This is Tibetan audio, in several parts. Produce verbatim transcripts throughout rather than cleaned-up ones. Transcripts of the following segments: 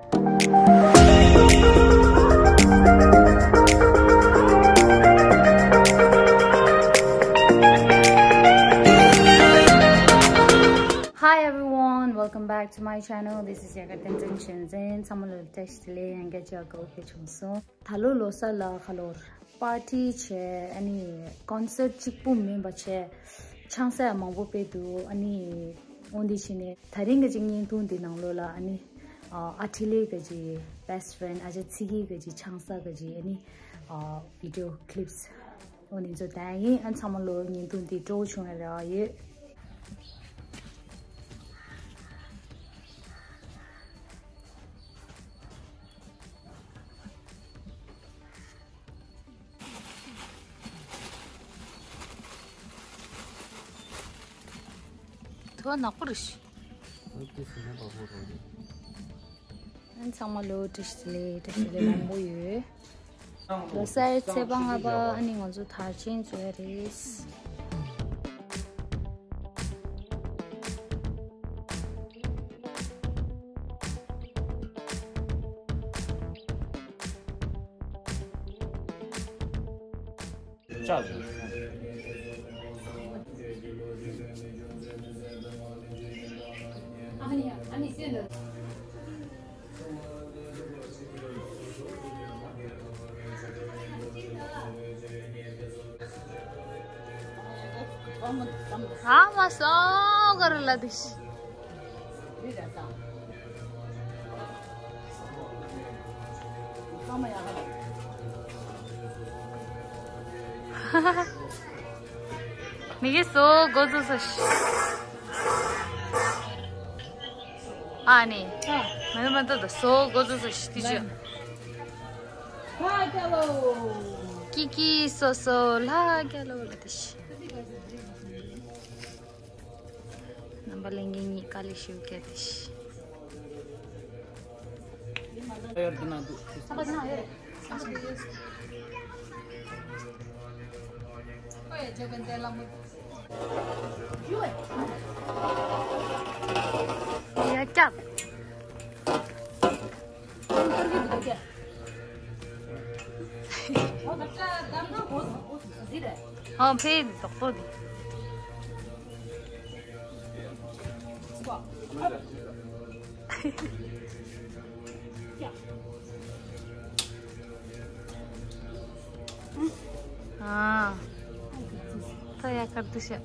Hi everyone, welcome back to my channel. This is Yakarten Chen Chen Zen. ཚང་མ་ལ་བཀྲ་ཤིས་བདེ་ལེགས། ཡང་བསྐྱར་བཅར་དགོས་ཐུག་བྱུང་སོང་། ད་ལོ་ལོ་གསར་ལ་ཁ་ལོར་པར་ཊི་བྱས། ཨ་ནི་ཀོན་སར་ཊི་གཅིག་པུ་མིན་པ་བྱས། ཆང་ས་ཡང་མང་པོ་སྤྲད་འདུག་ཨ་ནི་འོ་འདི་བྱས་ནས་དེ་རིང་གི་ཅིག་བརྙན་ཐུང་འདི་ནང་ལོགས་ལ་ཨ་ནི་ཨ་ཊི་ལི་གི་ཅིག་བྷེ་སི་ཊི་ཕི་རེན་ཌི་ཨ་ཅག་ཚེ་སྐྱིད་གི་ཅིག་ཆང་ས་གི་ཅིག་ཨ་ནི་ཨ་བི་ཌི་ཡོ་ཀི་ལིབ་སི་འོ་འདི་ཚོ་བལྟས་ཡིན། ཨ་ཚང་མ་ལོ་བརྙན་ཐུང་འདི་སྤྲོ་བོ་བྱུང་བའི་རེ་བ་ཡོད། ཐུ་བ་ནག་པོ་རེད་ཤག་ཨ་ཚང་མ་ལོ་བཀྲ་ཤིས་བདེ་ལེགས། བཀྲ་ཤིས་བདེ་ལེགས་མང་པོ་ཡོད། ལོ་གསར་ཚེས་པ་ལྔ་པ། ཨ་ནི་ང་ཚོ་དར་ཆེན་འཛུལ་ཡ་རེད། ཨ་མ་སོ་གར་ལ་དུ་ཤི། མི་གེ་སོ་གོ་ཚོ་སོ་ཤི། ཨ་ནི། ཨ། མི་མ་ཏོ་ཏོ་སོ་གོ་ཚོ་སོ་ཤི་ཏི་ཅི། ལྷ་རྒྱལ་ལོ། ཀི་ཀི་སོ་སོ་ལྷ་རྒྱལ་ལོ་ལ་ཏི་ཤི། རྣམ་པ་ལྷན་རྒྱས་གཉིས་དཀའ་ལས་ཞེ་པོ་བརྒྱབ་ཏི་ཤི། ཡ་ཀྱག་ཨོ་ཕེ་དོག་པོ་དེ། ཨ། ད་ཡ་ཀར་དུ་ཤ།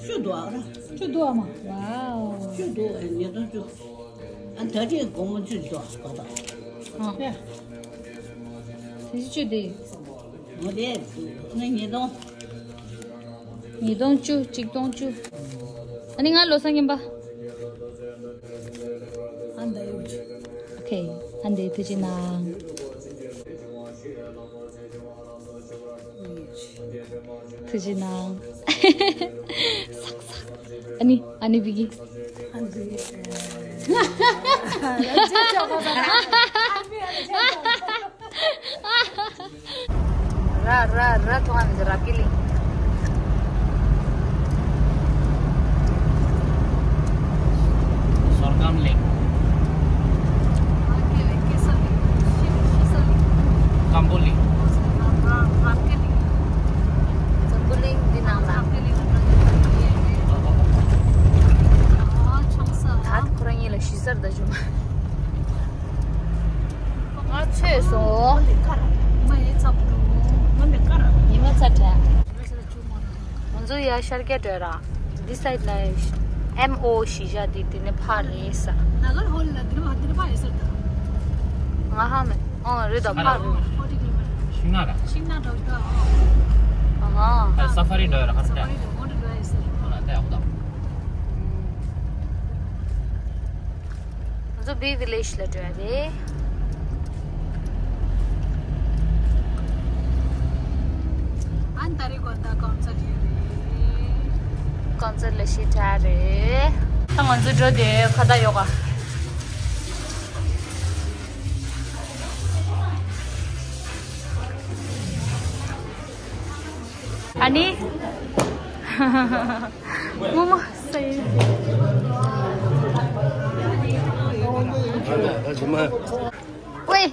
བཅུ་འདུག་ཨ། བཅུ་འདུག་ཨ་མ། ཝའོ། བཅུ་འདུག་ཨ། ཉིས་སྟོང་བཅུ། ཨ་ད་ཅིག་སྒོར་མོ་བཅུ་འདུག་ཨ་ག་ད། ཨ། ཡ། དེ་བཅུ་དེ། ངོ་དེ་ང་ཉིས་སྟོང་། ཉིས་སྟོང་བཅུ། གཅིག་སྟོང་བཅུ། ཨ་ནི་ང་ལོ་གསར་རྔན་པ། ཨ་འདའ་ཡོད། ཨོ་ཁེ། ཨ་འདའི་ཐུགས་རྗེ་གནང་། ཐུགས་རྗེ་གནང་། སག་སག་ཨ་ནི་ཨ་ནི་བི་གི། ཨ་འདའི། ར་ར་ར་ཐོང་ཨ་མི་ར་པི་ལི། སོར་སྒམ་གླིང་། སྐམ་པོ་གླིང་། ཡ་ཤར་རྒྱག་འགྲོ་ར། འདི་སའིཌ་ན་ཨེམ་ཨོ་ཞེས་བྱ་དེ་དེ་ནས་ཕར་རེད་ས། ནཱ་གར་ཧོལ་ལ་དེ་ནས་ཕར་དེ་ནས་ཕར་རེད་ས་ད། ང་ཧ་མེད། ཨོ་རེད་ད་ཕར་རེད། ཤིང་ནགས་ར། ཤིང་ནགས་འགྲོ་གི་ད། ཨ་ཧ། ས་ཧྥ་རི་འགྲོ་ཡ་ར་ཧ་ས་ཧྥ་རི་འགྲོ་འོང་འགྲོ་ཡ་ས། ཨ་ལ་ད་ཡག་པོ་ད། ང་ཚོ་བི་ཝི་ལེཇ་ལ་འགྲོ་ཡ་རེད། ཨན་ད་རེས་དགོན་ད་ཀོན་སར་ཡོད་རེད། ཀོན་སར་ལ་ཤི་དྲ་རེད། ད་ང་ཚོ་འགྲོ་དེ་ཁ་ད་ཡོ་ག་ཨ་ནི། ངོ་མ་ཟེར། ཝེ།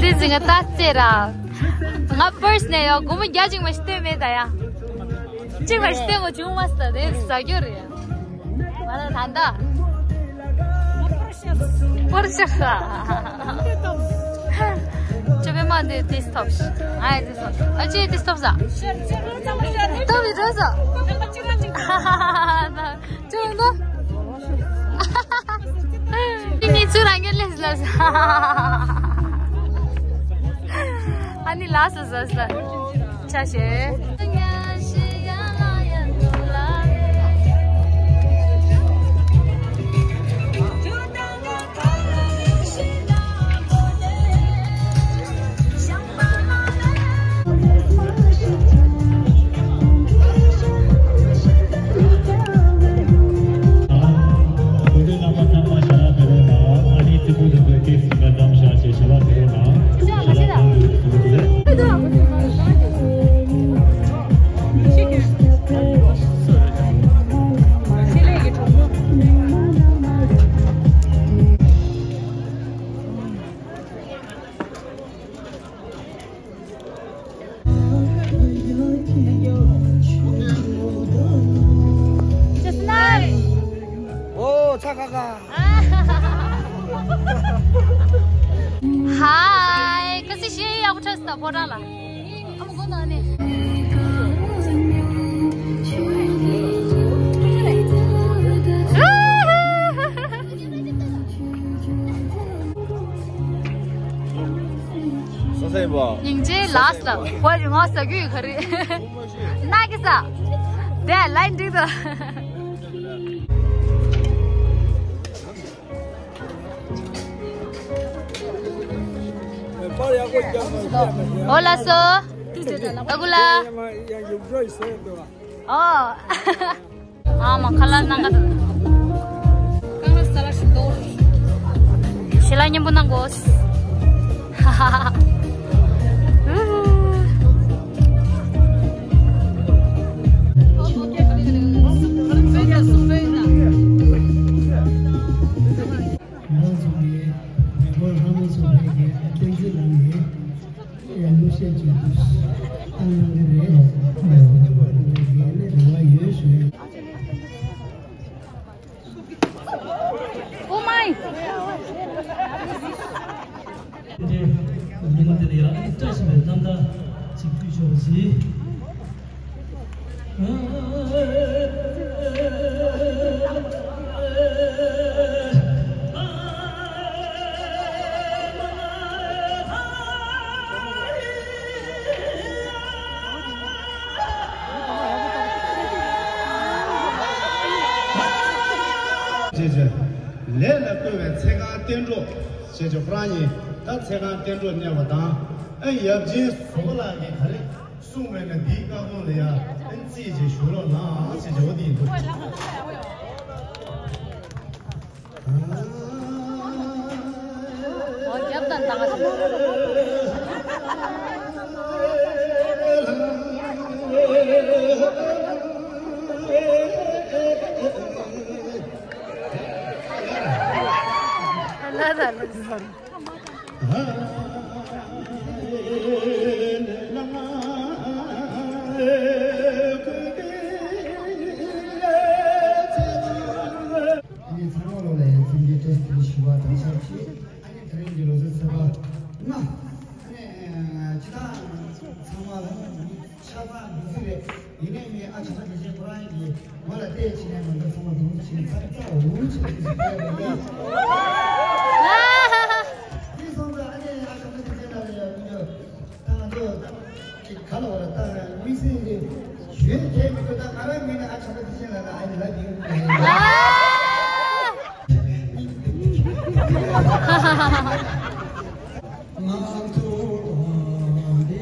དེ་ཟིན་ག་ད་རྩེ་ར། ང་པར་སི་ནས་ཡོད་སྒོར་མོ་བརྒྱ་ཅིག་མ་ཞིག་སྟོན་མེད་ད་ཡ། གཅིག་མ་ཞིག་སྟོན་གོ་བྱུང་མ་སྟ་དེ་ཟ་རྒྱུ་རེད་ཡ། ང་ལ་ད་ད། པོར་ཤ་ཤ། ཅོ་པེ་མ་དེ་དེ་སྟོབས། ཨ་དེ་སྟོབས། ཨ་ཅེ་དེ་སྟོབས་ཟ། སྟོབས་ཡི་རོ་ཟ། ཅོ་འདོ། ཨ་ནི་ཚུར་རང་གི་ལས་ལ་ཟ། ཨ་ནི་ལ་ཟ་ཟ་ཟ། ཆ་ཤེས། ཨོ་ཚ་ཁ་ཁ། ཧའི། ཁ་སི་ཤེས་ཡག་པོ་ཁྲོས་ད་པོ་ཏ་ལ། ཨ་མ་གོ་ན་ནི། སོ་སོ་ཡིན་པ། སྙིང་རྗེ་ལགས་ལ་བ་རི་མ་ཟ་རྒྱུ་ཡོད་ག་རེད། ན་གི་ས། དེ་ལ་ཡིན་འགྲིག་ཏོ། Hola, so. Agula. Oh. ཨ་མ་ཁ་ལག་གནང་ག་ད། ཞལ་ལག་མཉམ་པོ་གནང་དགོས། ཧ་ཧ་ཧ། ང་རང་ཚོ་ནི་མེས་པོ་ལྷ་མོ་ཚོ་ཕན་གྱི་བསྟན་འཛིན་ལམ་ནས་ཡང་བསྐྱར་བཅོས་བསྒྱུར་བཏང་གནང་གི་རེད། ངས་ནི་རེ་བ་ཡོད་ཞུ། Oh my! འདི་མི་ལ་དེ་ལ་ཡང་བཀྲ་ཤིས་པའི་རྣམ་ཐར་ཅིག་ཕུལ་ཆོག་པ་གྱིས། ཅེས་བྱ། ལས་ལ་བཀོལ་བའི་ཚེ་གང་བསྟན་འགྲོ། ཞེས་བྱ་ཁོ་རང་ཡིན། ད་ཚེ་གང་བསྟན་འགྲོ་གཉེར་བ་དང་། ཨ་ཡབ་ཆེན་ཟོ་ལགས་ཀྱིས་ག་རེ་གསུངས་མེད་ན་འདིའི་བཀའ་དགོངས་ལ་ཡང་ཨ་རྩིས་བྱེད་ཞུ་རོགས་གནང་ཞེས་བྱ་བ་འདི་ཡིན་འདུག། ཨོ་རྒྱབ་དང་བཏང་། ལ་ལ་ལ། ཨ་ནི་ཚང་མ་ལོ་ལ་ཡང་འཚམས་འདྲི་བཀྲ་ཤིས་བདེ་ལེགས་ཞུ་བ་དང་ཆབས་ཅིག་ཨ་ནི་དེ་རིང་གི་ལོ་གསར་ཚེས་པ་ལྔ། ཨ་ནི་སྤྱི་བཏང་ཚང་མ་ལ་ཆ་ཚང་འདུ་འཛི་རེད། ཡིན་ནའི་ངས་ཨ་ཆ་ཚང་དེ་བཞིན་ཁོ་རང་གི་ངོ་ལ་བལྟས་ཕྱིན་ནས་མ་འདུག་ཚང་མ་འདུ་འཛི་བྱས་ནས་ཚ་ཚ་འུར་འུར་བྱས་ནས་འདུ་འཛི་བལྟས་པ་ཡིན། དེ་སོང་ཙང་ཨ་ནི་ཨ་ཆ་ཚང་དེ་བཞིན་ལ་ཡང་ད་ང་ཚོ་ད་ག་ལ་བ་ལ་ད་དམིགས་བསལ་གྱི་ཞུས་ཐེབས་མི་འདུག་ད་ང་རང་ངོས་ནས་ཨ་ཆ་ཚང་དེ་བཞིན་ལ་ད་ཨ་ནི་ལབ་ཡིན། ང་ཚོ་འདི་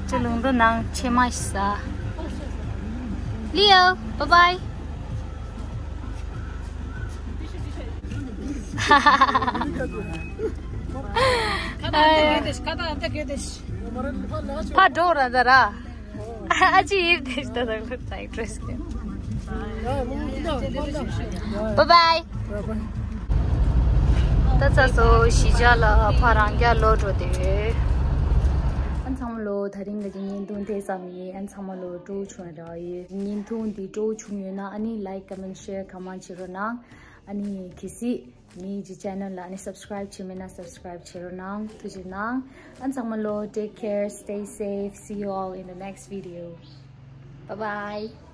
ཅི་ལུང་འདི་ནང་ཕྱེ་མ་ཞིག་ཟ། Leo, bye bye. ཁ་ད་ཨ་ཏེ་གེ་དེ་ཤི། ཁ་ད་ཨ་ཏེ་གེ་དེ་ཤི། ཕ་འགྲོ་ར་ད་ར། ཨ་ཅི་ཡིབ་དེ་ཤི་ད་ད་ལུ་ད་ཡིབ་ཏྲེས་ཀེ། Bye bye. ད་ཚ་སོ་གཞིས་ཆགས་ལ་ཕ་རང་རྒྱ་ལོ་འགྲོ་དེ། ཨན་ཚང་མ་ལོ་ད་རིང་གི་བརྙན་ཐུང་དེ་ཙམ་ཡིན། ཨན་ཚང་མ་ལོ་སྤྲོ་བྱུང་ར་ཡོད། བརྙན་ཐུང་འདི་སྤྲོ་བྱུང་ཡོད་ན་ཨ་ནི་like, comment, share གང་མང་བྱེད་རོགས་གནང་། ཨ་ནི་གལ་སྲིད་ངའི་ཅི་channel ལ་ཨ་ནི་subscribe བྱས་མེད་ན་subscribe བྱེད་རོགས་གནང་། ཐུགས་རྗེ་གནང་། ཨན་ཚང་མ་ལོ་take care, stay safe, see you all in the next video. Bye bye.